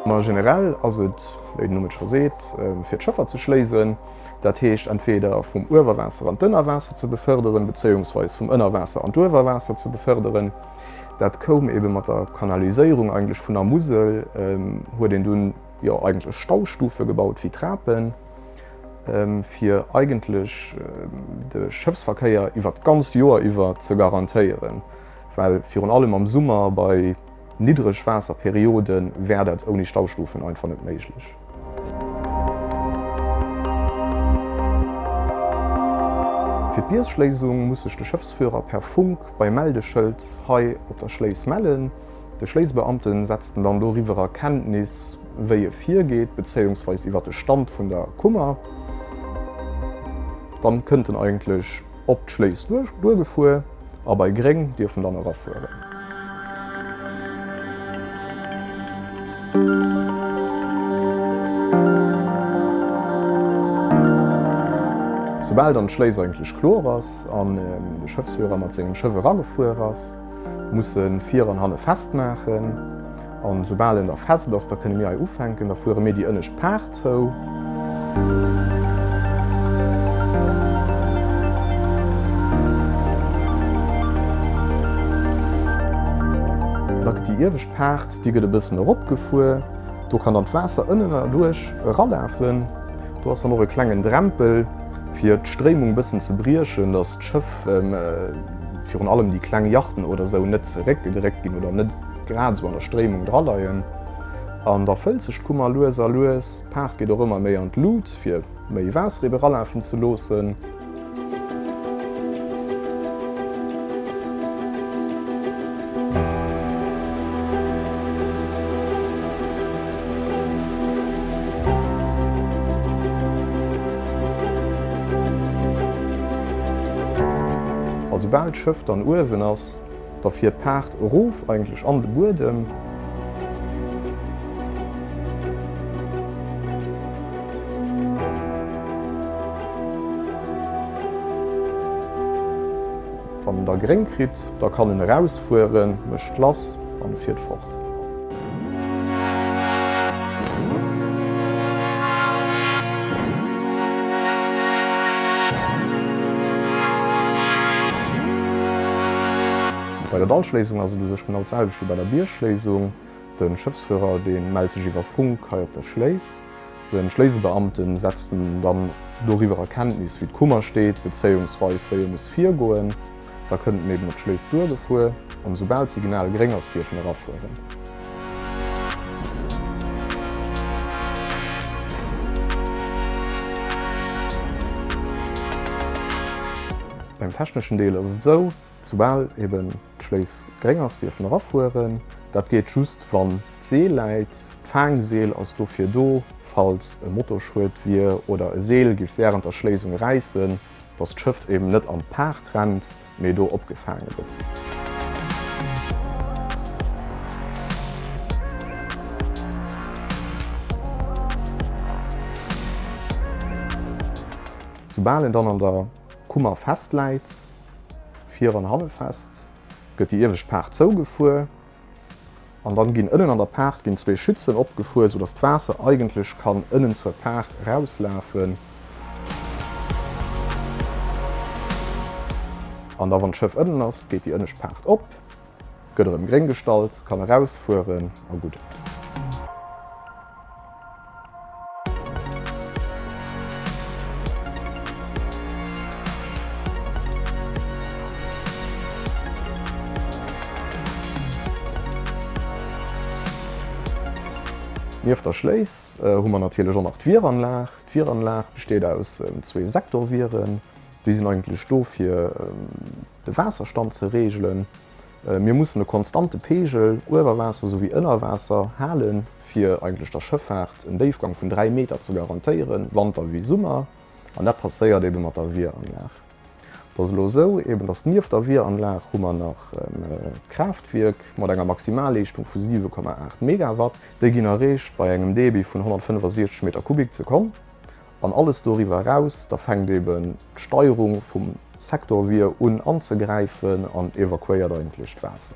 Ma generell ass et, wéi den Numm et scho seet, fir d'Schëffer ze schléisen. Dat heescht entweder vum Uewerwaasser an d'Ënnerwaasser ze befërderen, bezéiungsweis vum Ënnerwaasser an d'Uewerwaasser ze befërderen. Dat koum ebe mat der Kanaliséierung eigentlech vun der Musel, huet een dunn jo eigentlech Staustufe gebaut wéi Trapen, fir eigentlech de Schëffsverkéier iwwer d'ganz Joer iwwer ze garantéieren, well virun allem am Summer bei Niddregwaasserperiode wär dat ouni Staustufen einfach net méiglech. Fir d'Biergschléisung muss sech de Schëffsführer per Funk beim Meldeschëld hei op der Schléis mellen. De Schléisbeamten setzt en dann doriwwer a Kenntnis, wéi e virgeet, bezéiungsweis iwwer de Stand vun der Kummer. Dann kënnt en eigentlech op d'Schléis duergefuer. A bei gréng dierf en dann erafueren. Soubal dann d'Schléis eigentlech kloer ass an de Schëffsführer mat sengem Schëff eragefuer ass, muss e vir an hanne festmaachen. An soubal en da fest ass, da kënne mir hei ufänken, da fuere mir déi ënnescht Paart zou. Da gëtt déi iewescht Paart, déi gëtt e bëssen eropgefuer. Do kann dann d'Waasser ënnen erduerch eralafen. Do ass dann och e klengen Drempel, fir d'Stréimung e bëssen ze briechen, datt d'Schëff, virun allem déi kleng Yachten oder esou, net zeréckgedréckt ginn oder net grad esou an der Stréimung draleien. An da fëllt sech d'Kummer lues a lues. D'Paart geet och ëmmer méi an d'Lut, fir méi Waasser ebe ralafen ze loossen. A soubal d'Schëff dann uewen ass, Da fiert d'Paart erof, eigentlech an de Buedem. Wann en da gréng kritt, da kann en erausfueren, mécht lass an e fiert fort. Bei der Dallschléisung ass et u sech genau d'selwecht wéi bei der Biergschléisung. De Schëffsführer dee mellt sech iwwer Funk hei op der Schléis. De Schléisebeamte setzt en dann doriwwer a Kenntnis wéi d'Kummer steet, bezéiungsweis wéi e muss virgoen. Da kënnt en eben op d'Schléis duergefuer an esoubal d'Signal gréng ass dierf en erafueren. Beim techneschen Deel ass et esou, soubal eben d'Schléiss gréng ass, dierf en erafueren. Dat geet just wann d'Seel läit. D'FaangSeel ass dofir do, falls e Motorschued wier oder e Seel giff wärend der Schléisung räissen, dass d'Schëff eben net an d'Paart rennt, mee do opgefaange gëtt. Soubal en dann an der Kummer festläit, vir an hanne fest, gëtt déi iewescht Paart zougefuer an dann ginn ënnen an der Paart ginn zwee Schützen opgefuer, sou dass d'Waasser eigentlech kann ënnen zur Paart erauslafen. An da wann d'Schëff ënnen ass, geet déi ënnescht Paart op, gëtt erëm gréng gestallt, kann erausfueren a gutt ass. Nieft der Schléis hu mer natierlech och nach d'Wieranlag. D'Wieranlag besteet aus zwee Sektorwieren. Déi sinn eigentlech do fir de Waasserstand ze reegelen. Mir mussen e konstante Peegel, Uewerwaasser souwéi Ënnerwaasser, halen, fir eigentlech der Schëffaart en Déifgang vun 3 Meter ze garantéieren, Wanter wéi Summer. An dat passéiert ebe mat der Wieranlag. Et ass elo esou eben, dass nieft der Wieranlag hu mer nach d'Kraaftwierk mat enger Maximalleeschtung vu 7,8 Megawatt. Déi ginn erreecht bei engem Debit vun 165 Meter Kubik d'Sekonn. An alles doriwwer eraus, da fänkt eben d'Steierung vum Sektorwier un anzegräifen an evakuéiert eigentlech d'Waasser.